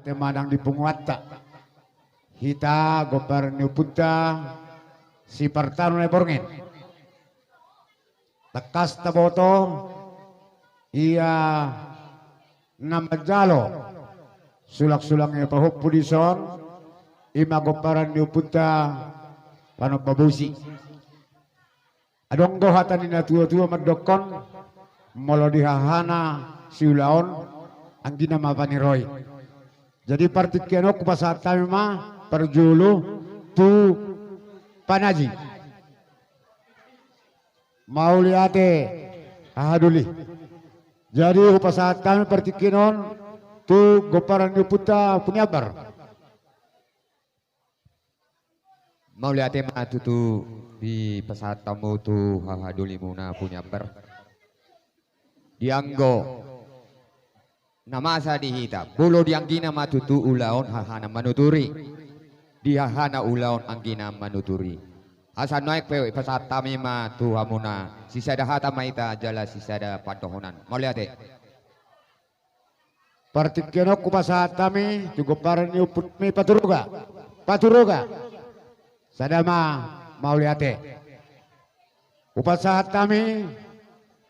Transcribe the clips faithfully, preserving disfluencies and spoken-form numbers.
Mauliate ma nang di punguanta. Hita gomparan ni ompunta si Partano Naiborngin. Tangkas taboto ia na manjalo sulangsulang ni pahompu dison, i ma gomparan ni ompunta Panombabosi. Adong do hata ni natuatua mandokkon, molo di hahana siulaon, anggina ma paniroi. Jadi partingkian on hupasahat hami ma parjolo tu Panaji. Mauliate haha doli. Jadi hupasahat hami partingkian on tu gomparan ni ompunta Puniambar. Mauliate ma tutu dipasahat hamu tu haha dolimuna Puniambar. Di anggo na masa di hita, molo di anggina ma tutu ulaon hahana manuturi. Di hahana ulaon anggina manuturi. Asa nuaeng pe hupasahat hami ma tu hamuna, sisada hata ma hita jala sisada pandohonan. Mauliate. Partingkian on hupasahat hami tu gomparan ni ompunami Paturuga. Paturuga. Sada ma mauliate. Hupasahat hami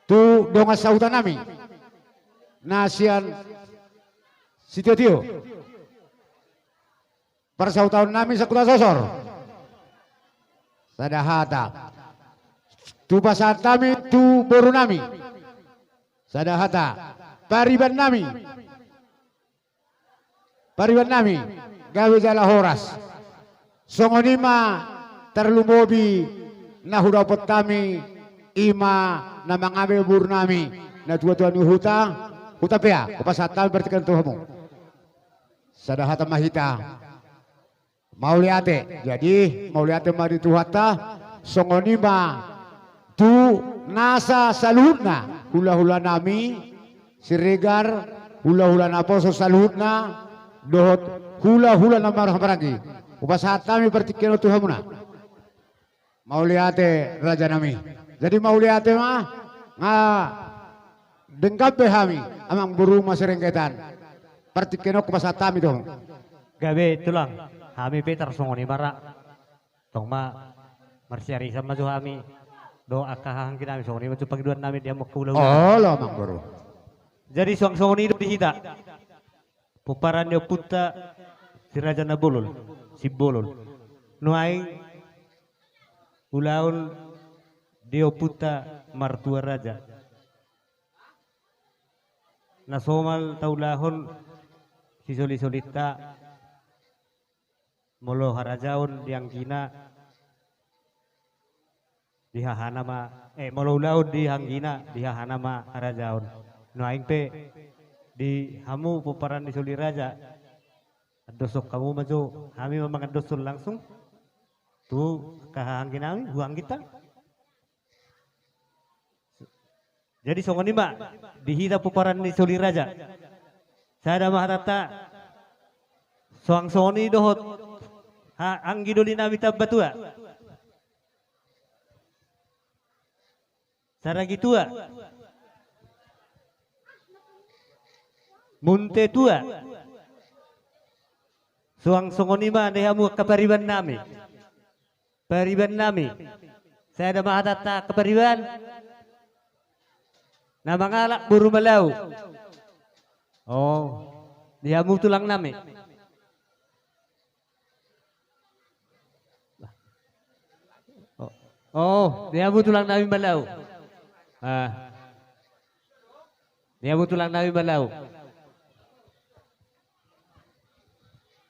tu dongan sahutanami na sian Sitiotio. Parsahutaonnami Sakuta Sosor. Sada hata. Hupasahat hami tu borunami. Sada hata. Paribannami. Paribannami. Gabe jala horas. Songon i ma tarlumobi na hudapot hami i ma na mangabe borunami. Natuatua ni huta. Hutapea. Hupasahat hami partingkian tu hamu. Sada hata ma hita. Mauliate. Jadi mauliate ma di Tuhanta. Songon i ma tu nasa saluhutna, hulahulanami Siregar, hulahula naposo saluhutna, dohot hulahula na marhaha maranggi. Hupasahat hami partingkian on tu hamuna. Mauliate rajanami. Jadi mauliate ma, nga denggan be hami, amangboru Masirenggetan. Partingkian on hupasahat hami tu hamu. Gabe tulang, hami pe tarsongon i ma ra. Tong ma marsiarisan ma jo hami dohot angka haha angginami, songon i ma jo pangidoannami di hamu angka hulahula. Olo amangboru. Jadi suang songon i do di hita. Pomparan ni ompunta si Raja Nabolon, Simbolon. Nuaeng ulaon di ompunta martua raja. Na somal taulahon sisolisolinta, molo harajaon di anggina, di hahana ma, eh, molo ulaon di anggina, di hahana ma harajaon. Nuaeng pe di hamu pomparan ni soli raja, andoshon hamu ma jo, hami ma mangandoshon langsung tu angka haha angginami, tu angginta. Jadi songon i ma di hita pomparan ni soli raja. Sada ma hatanta, suang songon i dohot haha anggi dolinami Tambatua, Saragi tua, Munte tua. Suang songon i ma di hamu angka paribannami. Paribannami. Sada ma hatanta angka pariban na mangalap boru Malau. Oh, di hamu tulangnami. Oh, oh, di hamu tulangnami Malau. Ah. Di hamu tulangnami Malau.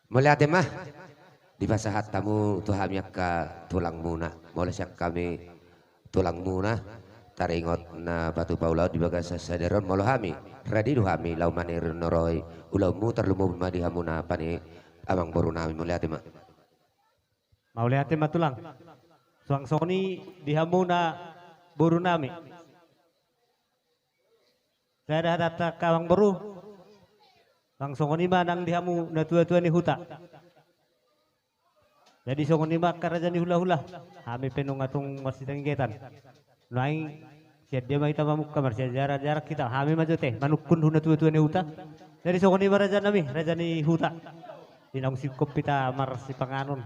Mauliate ma. Dipasahat hamu tu hami angka tulangmuna. Molo sian hami tulangmuna, taringot na patupa ulaon di bagasan sadari on, molo hami, radi do hami laho maniroi ulaonmu, tarlumobi ma di hamuna paniamangborunami. Mauliate ma. Mauliate ma tulang. Suang songon i di hamuna borunami. Sada hatanta angka amangboru. Suang songon i ma nang di hamu natuatua ni huta. Jadi songon i ma angka raja ni hulahula. Hami pe nunga tung marsitenggetan. Nuaeng sian dia ma hita mamungka, marsijarakjarak hita. Hami ma jo te manungkun tu natuatua ni huta. Jadi songon i ma raja nami, raja ni huta. Di naung singkop hita marsipanganon.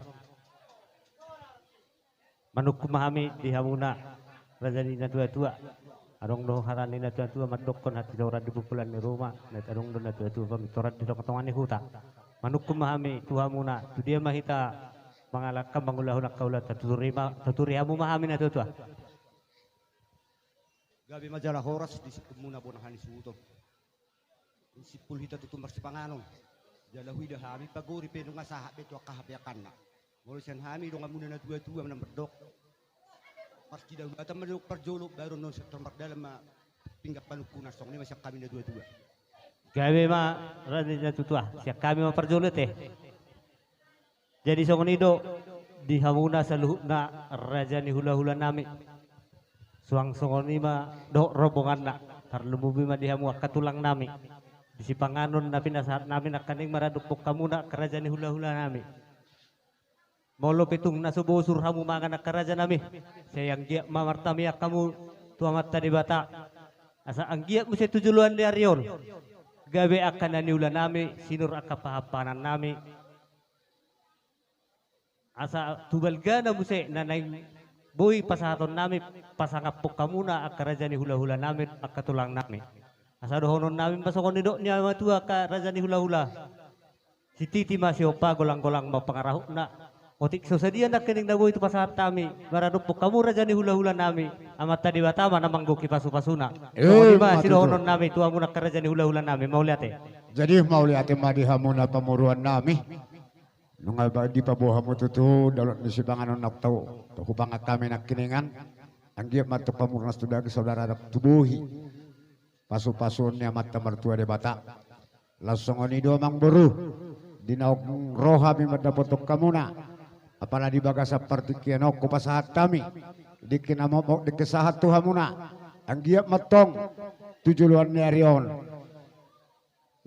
Manungkun ma hami di hamuna, raja ni natuatua. Adong do hata ni natuatua mandokkon, hatiha torop di pupulan ni ruma, na adong do natuatua pamintoran di tongatonga ni huta. Manungkun ma hami tu hamuna, tu dia ma hita mangalangka mangulahon angka ulaonta, tuturi ma, tuturi hamu ma hami natuatua. Gabe ma jala horas di singkopmuna bona hani suhuton. Simpul hita tutu marsipanganon. Jala huida hami pagori pe nunga sahat be tu angka hapeakanna. Molo sian hami donganmuna natuatua na mardok, parsidaulatan ma didok parjolo, baru annon sektor mardalan ma pinggan panungkunan, songon i ma sian hami natuatua. Gabe ma raja ni natuatua, sian hami ma parjolo te. Jadi songon i do di hamuna saluhutna raja ni hulahula nami. Suang songon i ma dohot rombonganna, tarlumobi ma di hamu angka tulang nami. Di sipanganon na pinasahat nami nangkaning maradophon hamuna angka raja ni hulahula nami. Molo pe tung na so bosur hamu mangan angka raja nami, sai anggiat ma martamiang hamu tu Amanta Debata. Asa anggiat muse tu joloan ni ari on gabe angka na niula nami, sinur angka pahanpahanan nami. Asa tu balgana muse na naeng boi pasahaton nami, pasangaphon hamuna angka raja ni hulahula nami, angka tulang nami. Asa dohonon nami ma songon nidok ni amatua angka raja ni hulahula. Sititi ma siompa, golanggolang ma pangarahutna. Otik so sadia nangkining na boi tu pasahat hami maradophon hamu raja ni hulahula nami, Amanta Debata ma na manggohi pasupasuna. Songon i ma sidohonon nami tu hamuna angka raja ni hulahula nami, mauliate. Jadi mauliate ma di hamuna pamoruon nami. Nunga ba-, dipaboa hamu tutu dolok ni sipanganon na tau, hupangan hami nangkiningan. Anggiat ma antong pamoruon tu daging, saudara tu bohi. Pasupasuon ni Amanta Martua Debata. Laos songon i do amangboru, di naung ro hami mandapothon hamuna, apala di bagasan partingkian on hupasahat hami dengke na mokmok, dengke sahat tu hamuna. Anggiat ma antong tu joloan ni ari on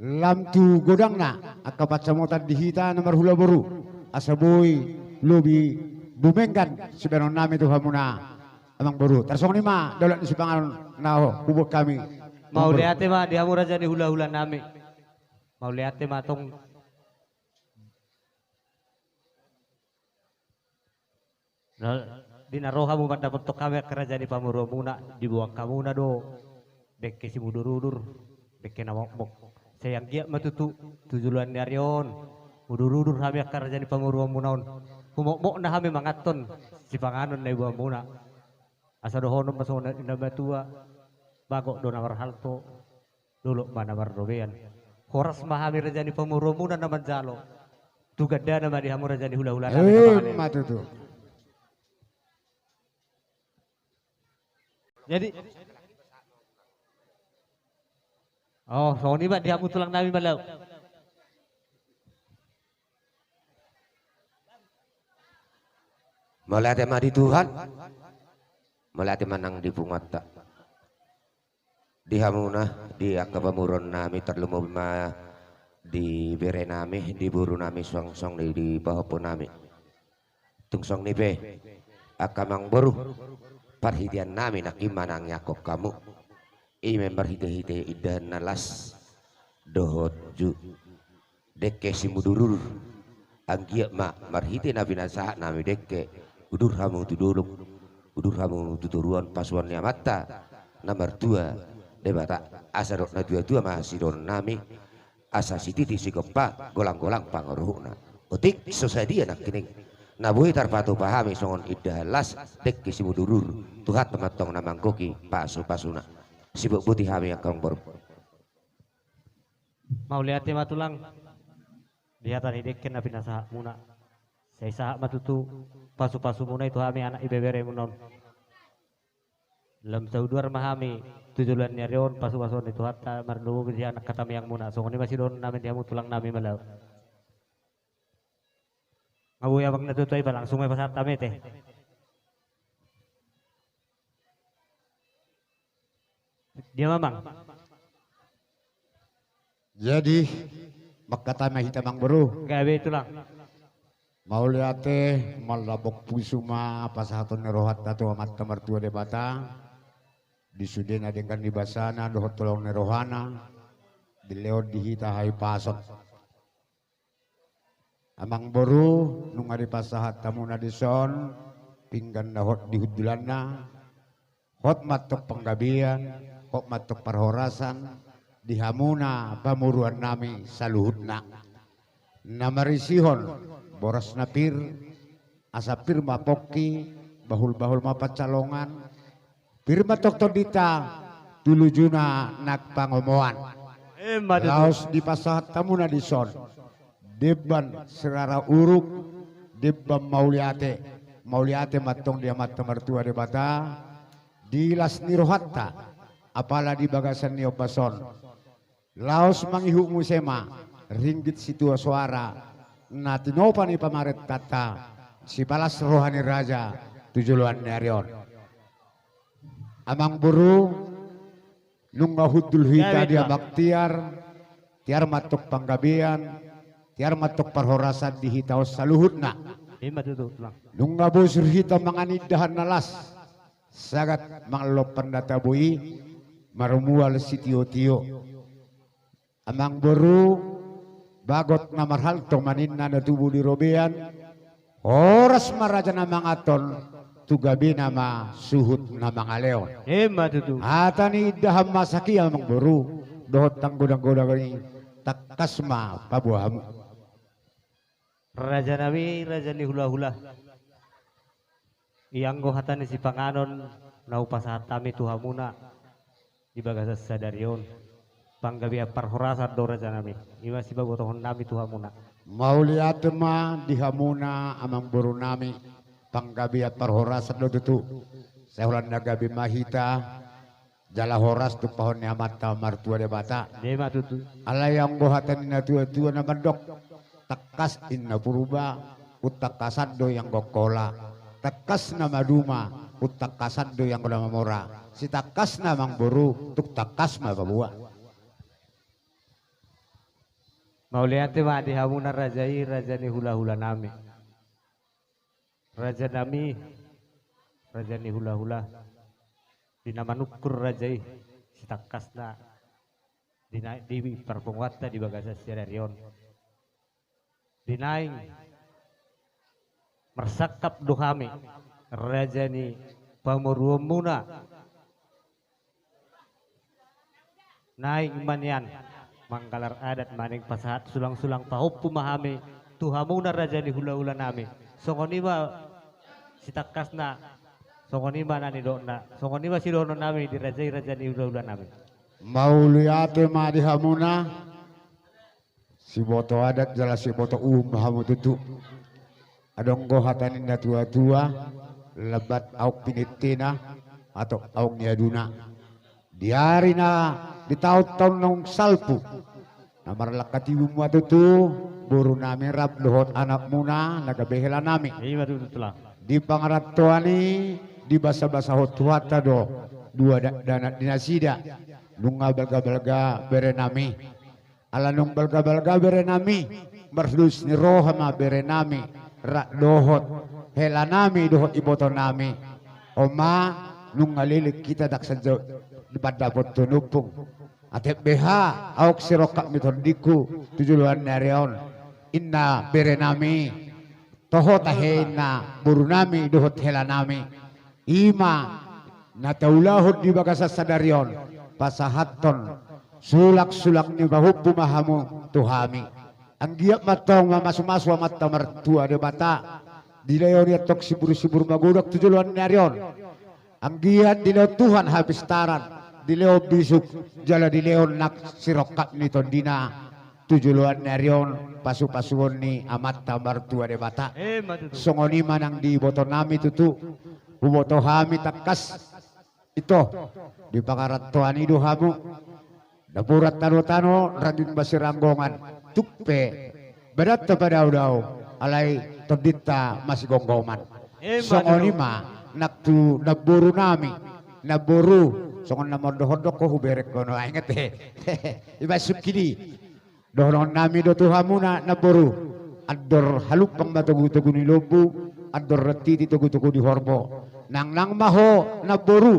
lam tu godangna angka pansamotan di hita na marhula boru, asa boi lobi dumenggan sibahenon nami tu hamuna amangboru. Tarsongon i ma dolok ni sipanganon na hubuat hami. Mauliate ma di hamu raja ni hulahula nami. Mauliate ma tong. Na, di na ro hamu mandapothon hami angka raja ni pamoruonmuna, diboan hamuna do dengke simudurudur, dengke na mokmok. Sai anggiat ma tutu tu joloan ni ari on mudurudur hami angka raja ni pamoruonmuna on. Humokmokna hami manganhon sipanganon na iboanmuna. Asa dohonon ma songon nidok ni amatua, bagot do na marhalto, dolok ma na marrobean. Horas ma hami raja ni pamoruonmuna na manjalo. Tu gandana ma di hamu raja ni hulahula nami. Ima tutu. Jadi, oh, songon i ma di hamu tulang nami, Malau. Mauliate ma di Tuhan. Mauliate ma nang di punguanta. Di hamuna, di angka pamoruon nami, tarlumobi ma di bere nami, di boru nami, suang songon i di pahompu nami. Tung songon i pe, angka amangboru, parhitean nami nangkin manangiangkon hamu. I ma marhitehite indahan na las dohot ju. Dengke simudurudur. Anggiat ma marhite na pinasahat nami dengke, udur hamu tu dolok, udur hamu tu toruan, pasupasu ni Amanta na martua Debata. Asa dohot natuatua ma sidohonon nami, asa sititi sigompa, golanggolang pangarahutna. Otik so sadia nangkining na boi tarpatupa hami songon indahan las, dengke simudurudur, Tuhanta ma antong na manggohi pasupasuna. Sibotboti hami angka amangboru. Mauliate ma tulang di hata ni dengke na pinasahatmuna. Sai sahat ma tutu pasupasumuna i tu hami anak ibeberemuna on. Lam sauduar ma hami tu joloan ni ari on pasupasuon ni Tuhanta marlumobi di anak tamiangmuna. Songon i ma sidohonon nami di hamu tulang nami, Malau. Nga boi amang natuatua i, ba langsung ma pasahat hami te. Dia ma amang. Jadi mangkatai ma hita amangboru. Gabe tulang. Mauliate, mallambok pusu ma pasahaton ni rohanta tu Amanta Martua Debata. Di sude na denggan ni basana dohot holong ni rohana, dilehon di hita hahipason. Amang boru, nunga dipasahat hamuna dison pinggan na hot di hundulanna, hot ma antong panggabean, hot ma antong parhorasan di hamuna pamoruon nami saluhutna. Na marisihon boras na pir, asa pir ma pongki, bahul-bahul ma pansalongan, pir ma antong tondinta tu lujuna nang pangomoan. Emma tutu. Laos dipasahat hamuna dison demban sirara uruk, demban mauliate. Mauliate ma antong di Amanta Martua Debata di las ni rohanta, apala di bagasan ni ombas on. Laos mangihut muse ma ringgit situa soara na tinopa ni pamarentanta, sipalas roha ni raja tu joloan ni ari on. Amang boru, nunga hundul hita di amang tiar, tiar ma antong panggabean, tiar ma antong parhorasan di hita on saluhutna. Emma tutu, Tulang. Nunga bosur hita mangan indahan na las, sagat mangan lompan na tabo i, marmual sitio-tio. Amang boru, bagot na marhalto ma ninna na tubu di robean, horas ma raja na mangathon, tu gabena ma suhut na mangalehon. Emma tutu. Hata ni indahan masa i, amang boru, dohot tanggodang-godang i, tangkas ma paboa hamu. Raja nami, raja ni hula-hula. Ianggo hata ni sipanganon na hupasahat hami tu hamuna di bagasan sadari on, panggabean parhorasan do, raja nami. I ma sipabotohon nami tu hamuna. Mauliate ma di hamuna, amang boru nami, panggabean parhorasan do tutu. Sai holan na gabe ma hita, jala horas tumpahon ni Amanta Martua Debata. Emma tutu. Alai anggo hata ni na tua-tua na mandok, tangkas inna Purba, umtangkasan do ianggo Angkola. Tangkas na maduma, umtangkasan do ianggo na mamora. Sitangkasna, amang boru, tung tangkas ma paboa. Mauliate ma di hamuna raja i, raja ni hula-hula nami. Raja nami, raja ni hula-hula, di na manungkun raja i, sitangkasna, di na, di parpunguanta di bagasan sadari on. Di naeng marsangkap do hami, raja ni pamoruonmuna, naeng ma nian manggalar adat, naeng pasahat sulang-sulang pahompu ma hami tu hamuna raja ni hula-hula nami. Songon i ma sitangkasna, songon i ma na nidokna, songon i ma sidohonon nami di raja i, raja ni hula-hula nami. Mauliate ma di hamuna. Siboto adat jala siboto uhum ma hamu tutu. Adong do hata ni na tua-tua, lambat auk pinintena, atau auk niaduna. Di ari na, di taon-taon naung salpu, na marlangka tibu ma tutu boru nami rap dohot anakmuna na gabe hela nami. Ima tutu, Tulang. Di pangarantoan i, dibasa-basahon Tuhanta do dua dakdanak di nasida. Nunga balga-balga bere nami. Ala nunga balga-balga bere nami, marlus ni roha ma bere nami, rap dohot hela nami dohot iboto nami. On ma nunga leleng hita ndang sanjou di pandapothon ompung. Ate beha, auk sirongkap ni tondingku tu joloan ni ari on, inna bere nami. Toho tahe, inna boru nami dohot hela nami. Ima na taulahon di bagasan sadari on, pasahathon sulang-sulang ni pahompu ma hamu tu hami. Anggiat ma antong mamasu-masu Amanta Martua Debata, dilehon i antong sibur-sibur magodang tu joloan ni ari on. Anggiat dilehon Tuhan hapistaran, dilehon bisuk, jala dilehon nang sirongkap ni tondina tu joloan ni ari on, pasu-pasuon ni Amanta Martua Debata. Ima tutu. Songon i ma nang di iboto nami tutu, huboto hami tangkas ito, di pangarantoan i do hamu. Napuran tano-tano, rangging masiranggongan, tung pe badanta padao-dao, alai tondinta masigomgoman. Ima tutu. Songon i ma nang tu namboru nami, namboru, songon na mandok-ondok ho hubereng kono, inget he. Ima sungkun i. Dohonon nami do tu hamuna namboru, andor halumpang ma togu-togu ni lombu, andor rantiti togu-togu ni horbo. Nangnang ma ho namboru,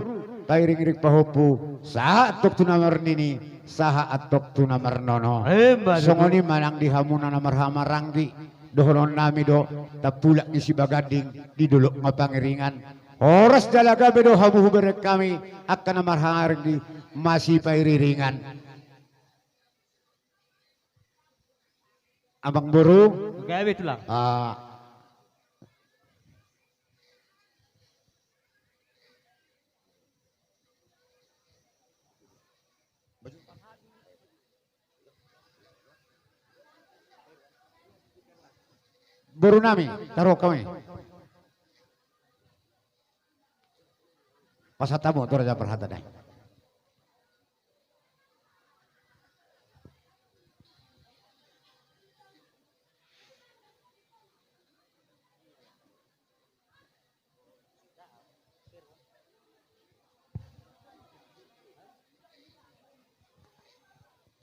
pairing-iring pahompu, sahat antong tu na marnini, sahat antong tu na marnono. Emma tutu. Songon i ma nang di hamuna na marhahamaranggi, dohonon nami do, tampulak ni Sibaganding, di dolok ma pangiringan. Horas jala gabe do hamu hubereng hami, angka na marhahamaranggi, masipairiringan. Amangboru. Gabe tulang. Ah. Boru nami, taruhon hami. Pasahat hamu tu raja parhata nai.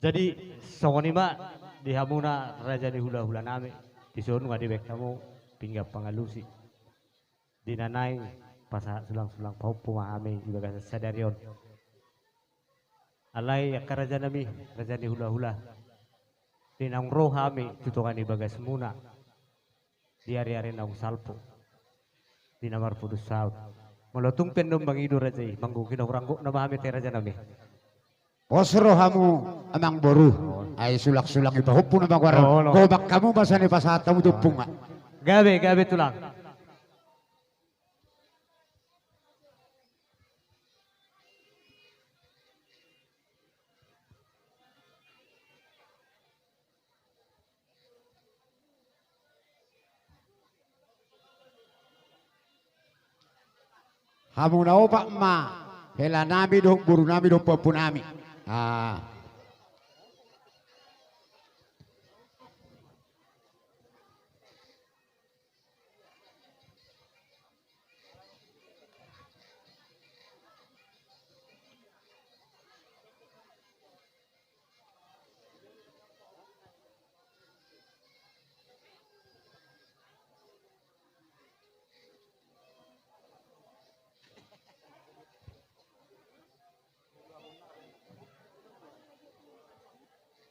Jadi songon i ma di hamuna raja ni hulahula nami, dison nunga dibaen hamu pinggan pangalusi. Di na naeng pasahat sulang-sulang pahompu ma hami di bagasan sadari on. Alai angka raja nami, raja ni hulahula, di naung ro hami tu tonga ni bagasmuna di ari-ari naung salpu, di na marpudun saut, molo tung pe annon mangido raja i, manggohi na hurang gok nama hami ate raja nami. Pos rohamu amangboru. Ai sulang-sulang i pahompu nama goar. Olo. Gobang hamu ma sian i pasahat hamu tu ompungna. Gabe, gabe tulang. Hamu na opat ma hela nami dohot boru nami dohot pahompu nami. Ah.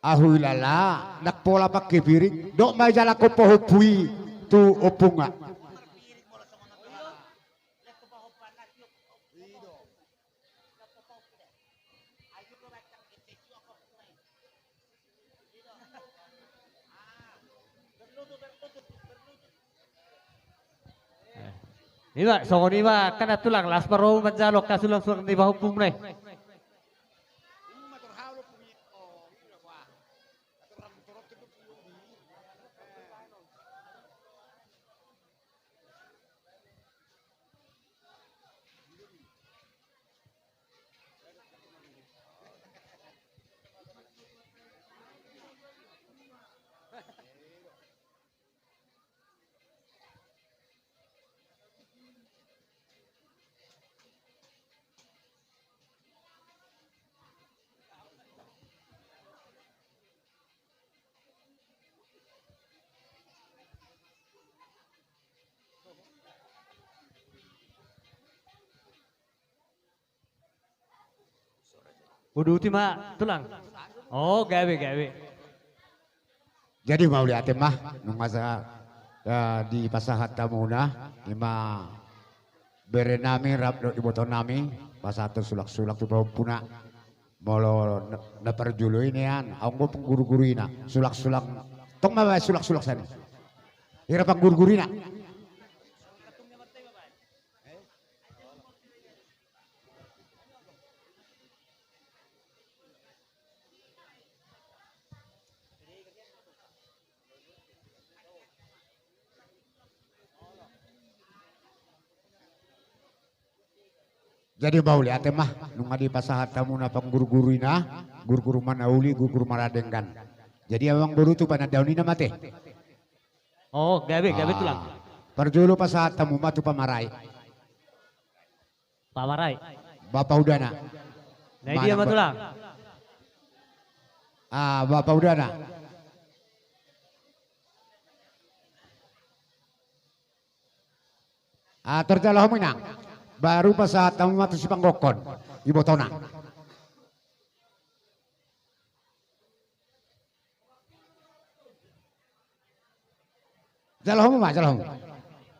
Ahu ilala, ndang pola pangke piring, dok ma i jalakkon pahompu i tu ompungna. Ima songon i ma, kan tulang, las ma roha manjalo angka sulang-sulang ni pahompumuna i. Uduti ma tulang. Oh, gabe, gabe. Jadi mauliate ma, nunga sa, eh, dipasahat hamuna, ima bere nami rap dohot iboto nami, pasahat sulak-sulak tu pahompuna. Molo na, na parjolo i nian, aung do pangguru-guru ina, sulak-sulak. Tong ma baen sulak-sulak sian i. Hira pangguru-guru ina. Jadi mauliate ma, nunga dipasahat hamuna pangguru-guru ina, guru-guru manauli, guru-guru maradenggan. Jadi amangboru tu panandaon ina ma ate. Oh, gabe, gabe tulang. Parjolo pasahat hamu ma tu pamarai. Pamarai. Bapa udana. Na i dia ma tulang. Ah, bapa udana. Ah, tor jalo hamu inang. Baru pasahat hamu ma tu sipanggokhon, ibotona. Jalo hamu ma, jalo hamu.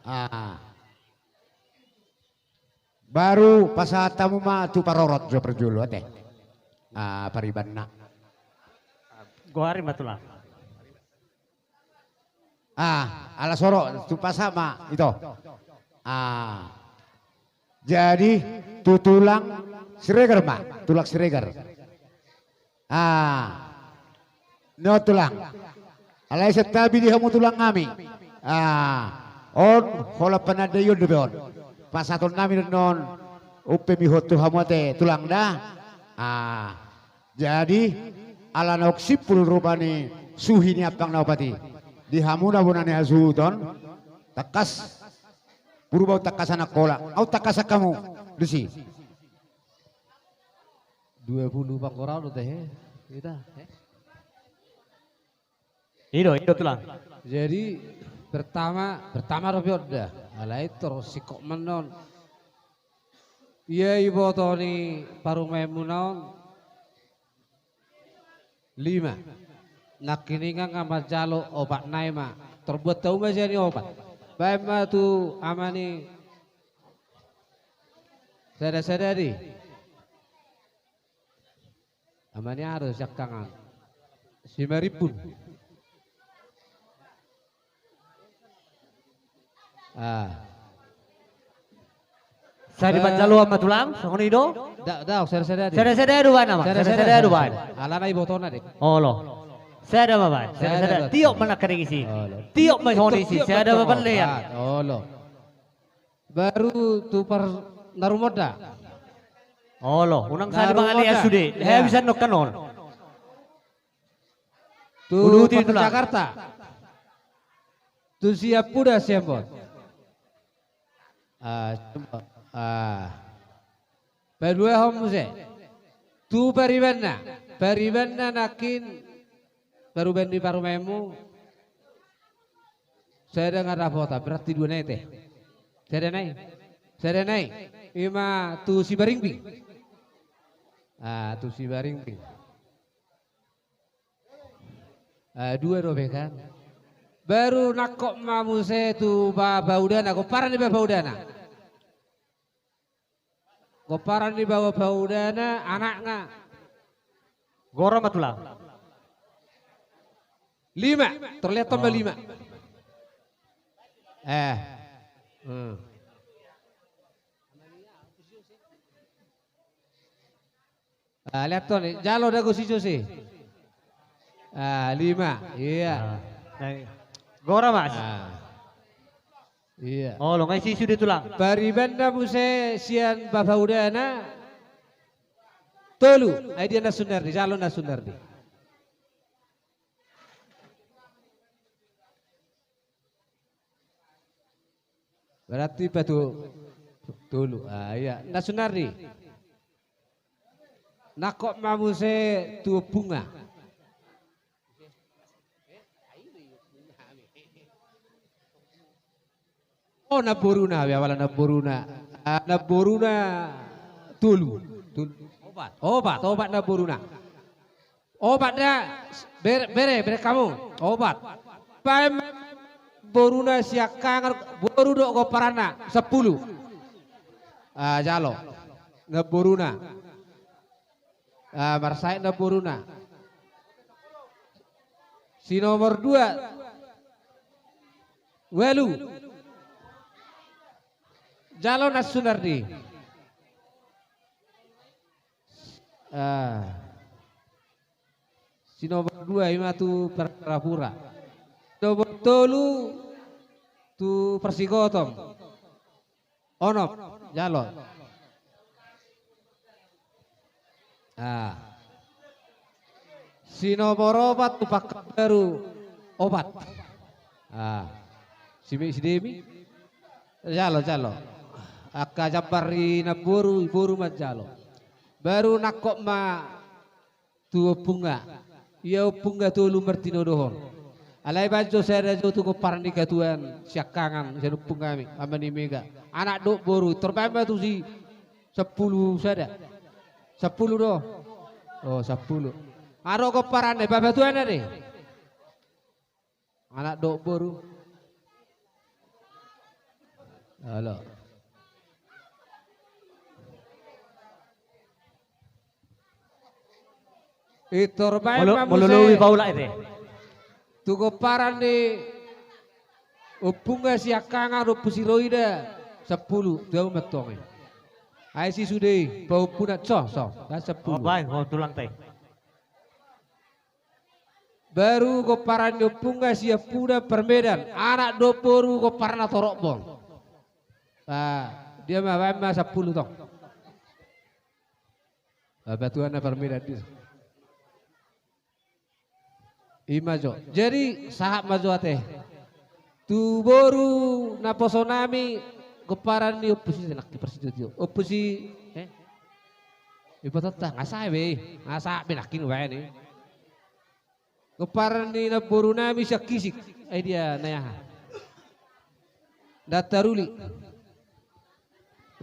Ah. Baru pasahat hamu ma tu parorot jo parjolo ate. Ah, paribanna. Goari ma tulang. Ah, ala soro tu pasahat ma ito. Ah. Jadi tu tulang Siregar ma, tulang Siregar. Ah. Ni on tulang. Alai santabi di hamu tulang nami. Ah. On holan panandaion dope on. Pasahaton nami do on. Umpe mihot tu hamu ate tulang da. Ah. Jadi ala naung simpul rupani suhi ni ampang na opat i. Di hamu na bona ni hasuhuton. Tangkas. Purba ahu tangkas anak hola. Ahu tangkas hamu. Disi. Dua pulu panggoraon do tehe. Ita. Eh? I do, i do tulang. Jadi pertama, pertama dope on da. Alai tor singkop ma on. Ia iboto ni parumaenmuna on. Lima. Nangkiningan nga manjalo opat nai ma. Tor buat hamu ma sian i opat. Baen ma tu ama ni sada-sada di. Ama ni aha do siangkangan. Simarimbun. Ah. Sai dipanjalo ama tulang, songon i do? Da, da, sada-sada di. Sada-sada do baen ama. Sada-sada do baen. Alana ibotona de. Olo. Sada ma baen. Sada-sada. Tiop ma nangkaning isi. Olo. Tiop ma songon isi. Sada ma ballean. Olo. Baru tu par narumondang. Olo, unang sali mangalias sude. Hea bisa nongkan on. Tu Jakarta. Tu siap puda siap bot. Ah, ah. Paduahon muse. Tu paribanna. Paribanna nangkin. Pariban ni parumaenmu. Sada nga dapotan, berarti dua nai te. Sada nai. Sada nai. Ima tu Sibaringbing. Ah, tu Sibaringbing. Ah, dua dope kan. Baru nangkok ma muse tu bapaudana, gomparan ni bapaudana. Gomparan ni bapaudana, anakna. Gora ma tulang. Lima, terlihat tambah lima. Eh. Hmm. Ah, lihat tuh nih, jalo dago si Jose. Ah, lima, iya. Ah, gora mas. Ah. Iya. Oh, lo ngai si sude tulang. Paribanna muse sian bapaudana. Tolu, ai dia na Sunardi, jalo na Sunardi. Berarti patu tolu. Ah, iya. Na Sunardi. Nangkok ma muse tu ompungna. Oh, namboruna, ya wala namboruna. Ah, namboruna tolu. Tolu. Opat. Opat, opat namboruna. Opat da, bere, bere, bere hamu. Opat. Baen boruna siangkangan, boru do gomparanna, sampulu. Ah, jalo. Namboruna. Ah, marsaet namboruna. Si nomor dua. Walu. Jalo na Sunardi. Ah. Si nomor dua ima tu Parapura. Nomor tolu tu Parsigotong. Onom, jalo. Ah. Si nomor opat tu Pakanbaru opat. Ah. Si me si Demi. Jalo, jalo. Angka jambar ni namboru, boru manjalo. Baru nangkok ma tu ompungna. Ia ompungna tolu martinodohon. Alai baen jo sada jo tu gomparan ni katuan siangkangan sian ompung hami, ama ni Mega. Anak dohot boru, tor baen ma tu si sampulu sada. Sampulu do. Oh, sampulu. Adong gomparanna, bapatuana do i. Anak dohot boru. Olo. Pintor baen ma muse. Molo, molo lobi paulak i te. Tu gomparan ni ompungna siangkangan, Ompu si Roida, sampulu, tu ahu ma antong i. Ai si sude i, paompuna, so, so, kan sampulu. Oh, baen, oh, tulang te. Baru gomparan ni ompungna siampudan Parmedan, anak dohot boru gomparanna torop do on. Ah, dia ma, baen ma sampulu tong. Bapatuana Parmedan di. I ma jo. Jadi, sahat ma jo ate. Tu boru naposo nami, gomparan ni Ompu si, nangkin parsitio-tio. Ompu si, eh? Iboto ta, nga sae be, nga sae be nangkin baen i. Gomparan ni namboru nami sian Kisik. Ai dia na aha? Nda taruli.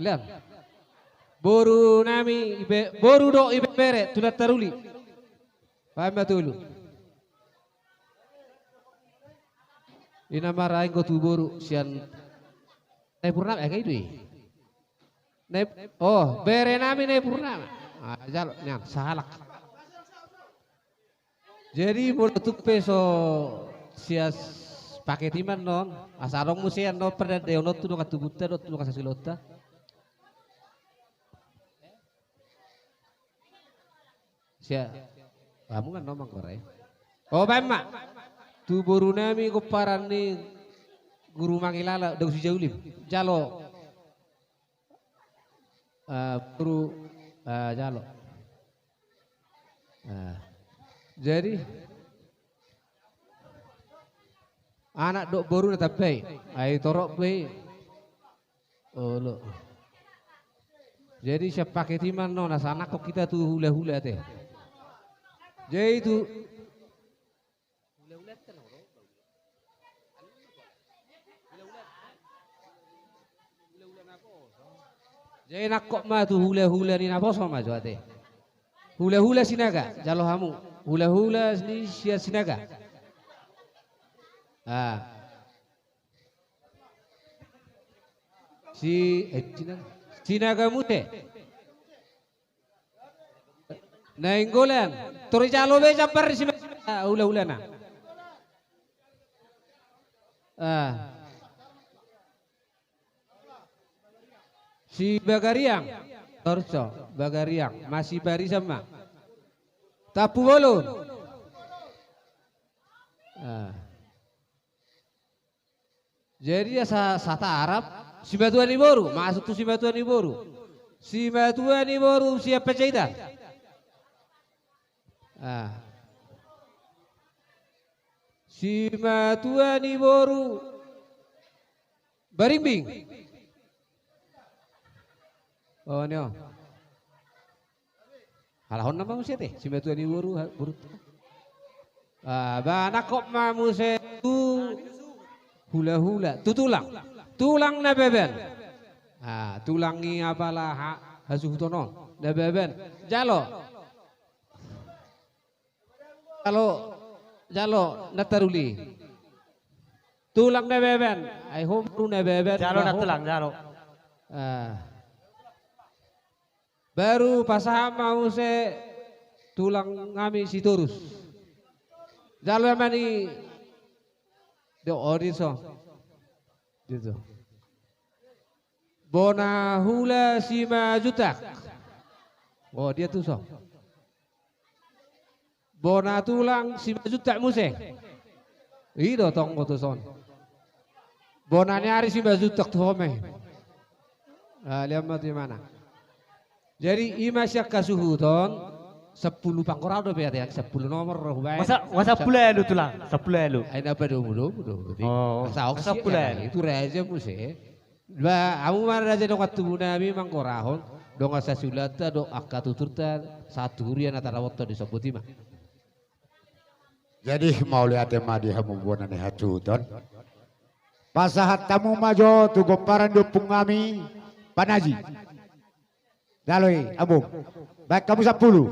Lean. Boru nami, ibe-, boru dohot ibebere, tu nda taruli. Baen ma tolu. I na maraing do tu boru sian Nai Purnama, eh, nga i do i. Nai, oh, bere nami Nai Purnama. Ah, jalo, nian, sahalak. Jadi, molo tung pe so sias paket i ma annon, asa adong muse annon pardandanon tu dongan tubunta dohot tu dongan sasulotta. Sia, hamu annon manggora i. Oh, baen ma. Tu boru nami gomparan ni Guru Mangilala, Daus Sijaulim. Jalo. Ah, boru, ah, jalo. Ah. Jadi, anak dohot boru na tamba i. Ai torop be i. Olo. Jadi, sian paket i ma annon, asa nangkok hita tu hula-hula te. Jadi tu Jadi nangkok ma tu hula-hula ni naposo ma jo ate. Hula-hula Sinaga, jalo hamu. Hula-hula ni sian Sinaga. Ah. Si, eh, Sinaga. Sinaga muse. Nainggolan. Tor dijalo be jambar ni si ma-, ah, hula-hulana. Ah. Si Bagariang. Torso, Bagariang. Masih barisan ma. Tampubolon. Ah. Jadi, asa satarap, simatua ni boru, masuk tu simatua ni boru. Simatua ni boru sian Panjaitan. Ah. Simatua ni boru Barimbing. Oh, ni o. Halak on nama muse te, simatua ni boru, ha-, boru. Ah, ba, nangkok ma muse tu hula-hula, tu tulang. Tulang Nababan. Ah, tulang i apala ha-, hasuhuton on. Nababan. Jalo. Jalo, jalo, nda taruli. Tulang Nababan. Ai ho boru Nababan. Jalo, nda tulang, jalo. Ah. Baru pasahat ma muse tulang nami Sitorus. Jalo ma ni do, oh, dison. Dison. Bona hula Simanjuntak. Oh, dia tuson. Bona tulang Simanjuntak muse. I do tong do tuson. Bona ni ari Simanjuntak tu ho ma i. Ah, lean ma tu imana. Jadi, i ma sian hasuhuton, sampulu panggora dope ate, sampulu nomor do hubaen. Masa, masa sampulu alu tulang, sampulu alu. Ai na padomu-domu do. Oh, sampulu alu. Itu raja muse. Ba, hamu ma raja dongan tubu nami manggorahon dongan sasuhutanta dohot angka tuturta sahat tu huria na tarabothon, disombut i ma. Jadi mauliate ma di hamu bona ni hasuhuton. Pasahat hamu ma jo tu gomparan ni ompung nami Panaji. Jalo i, Ambung. Baen hamu sampulu.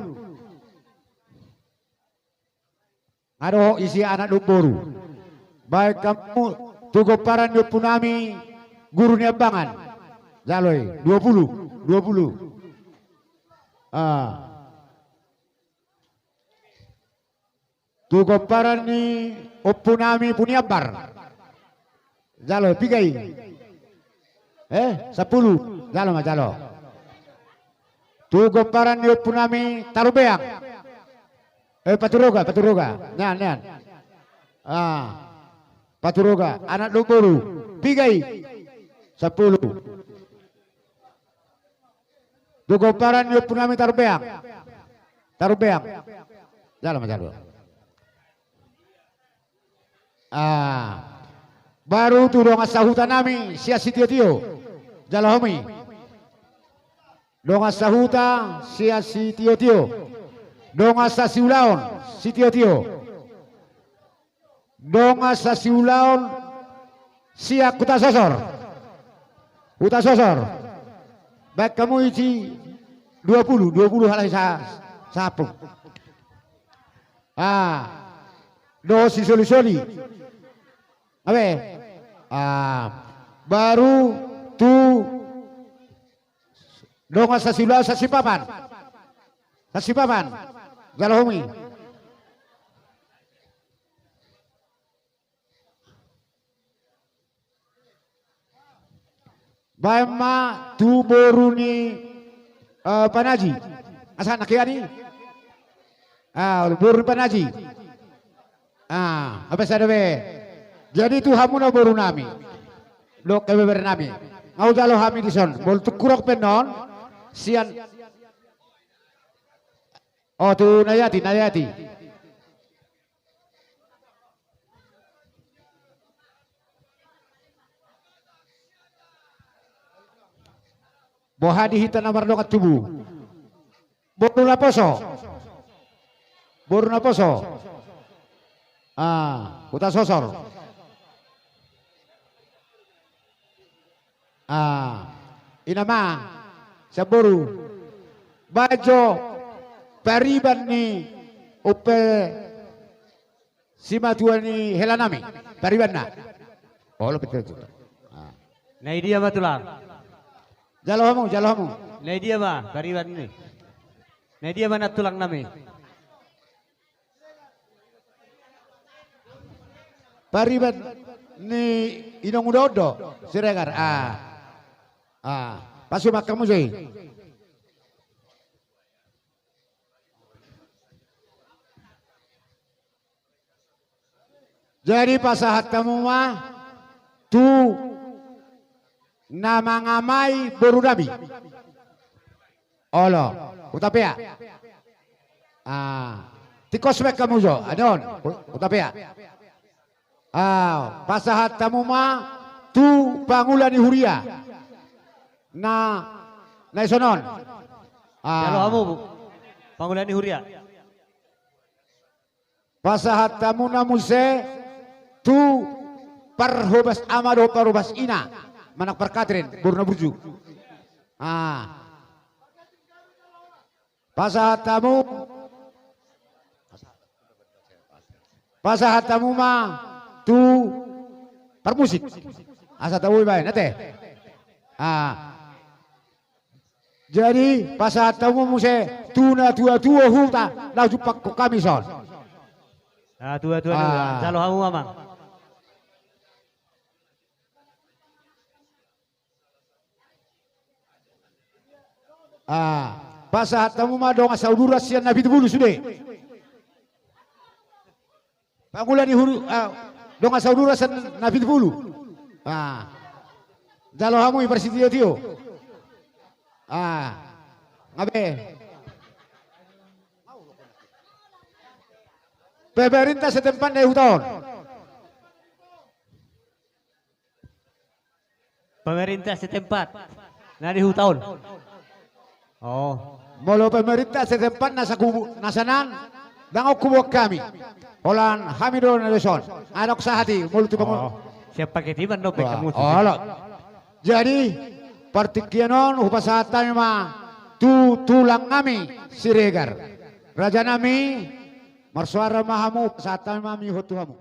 Nga dohot isi anak dohot boru. Baen hamu tu gomparan ni ompung nami Guru Niambangan. Jalo i, dua pulu, dua pulu. Ah. Tu gomparan ni ompung nami Puniambar. Jalo, piga i? Eh, sampulu. Jalo ma, jalo. Tu gomparan ni ompung nami Tarubeang. Eh, Paturoga, Paturoga. Nian, nian. Ah, Paturoga. Anak dohot boru. Piga i? Sampulu. Tu gomparan ni ompung nami Tarubeang. Tarubeang. Jalo ma, jalo. Ah. Baru tu dongan sahuta nami sian Sitiotio. Jalo hamu i. Dongan sahuta sian Sitiotio. Dongan sasiulaon Sitiotio. Dongan sasiulaon sian Huta Sosor. Huta Sosor. Baen hamu isi dua pulu, dua pulu halak i sa-, sampulu. Ah. Dohot sisolisoli. Abe. Ah. Baru tu dongan sasiulaon Sasipapan. Sasipapan. Jalo hamu i. Baen ma tu boru ni, eh, Panaji. Asa anak ia ni? Ah, boru ni Panaji. Ah, abe sada be. Jadi tu hamu na boru nami. Dohot beber nami. Nga hujalo hami dison. Molo tung hurang pe annon. Sian. Oh, tu Nayati, Nayati. Boha di hita na mardongan tubu. Boru naposo. Boru naposo. Ah, Huta Sosor. Ah, i ma sian boru. Baen jo pariban ni umpe simatua ni hela nami. Paribanna. Olo, betul, betul. Ah. Na i dia ma tulang? Jalo hamu, jalo hamu. Na i dia ma pariban ni? Na i dia ma na tulang nami? Pariban ni inong uda on do, Siregar. Ah. Ah. Pasu ma hamu jo i. Jadi pasahat hamu ma tu na mangamai boru nami. Olo, Hutapea. Ah, tingkos baen hamu jo, annon, Hutapea. Ah, pasahat hamu ma tu pangula ni huria. Na, na dison on. Ah. Jalo hamu, pangula ni huria. Pasahat hamu na muse tu parhobas ama dohot parhobas ina, manang parkatrin, boru na burju. Ah. Pasahat hamu. Pasahat hamu ma tu parmusik. Asa tabo i baen, ate. Ah. Jadi, pasahat hamu muse tu natuatua huta na jumpang hami dison. Natuatua ni huta. Ah. Jalo hamu, Amang. Ah, pasahat hamu ma dongan saudara sian Napitupulu sude. Pangula ni huru, ah, dongan saudara sian Napitupulu. Ah. Jalo hamu i parsitiotio. Ah. Nga be. Pemerintah setempat na di huta on. Pemerintah setempat na di huta on. Oh. Molo pemerintah setempat na sakubu, na sanan, Ndang on huboan hami. Holan hami do na dison. Adong sahat i, molo tu bangun. Oh, siap paket iban do. Wah, baik kamu tu. Olo. Jadi, partingkian on hupasahat hami ma tu tulang nami Siregar. Raja nami, marsoara ma hamu, pasahat hami ma mihot tu hamu.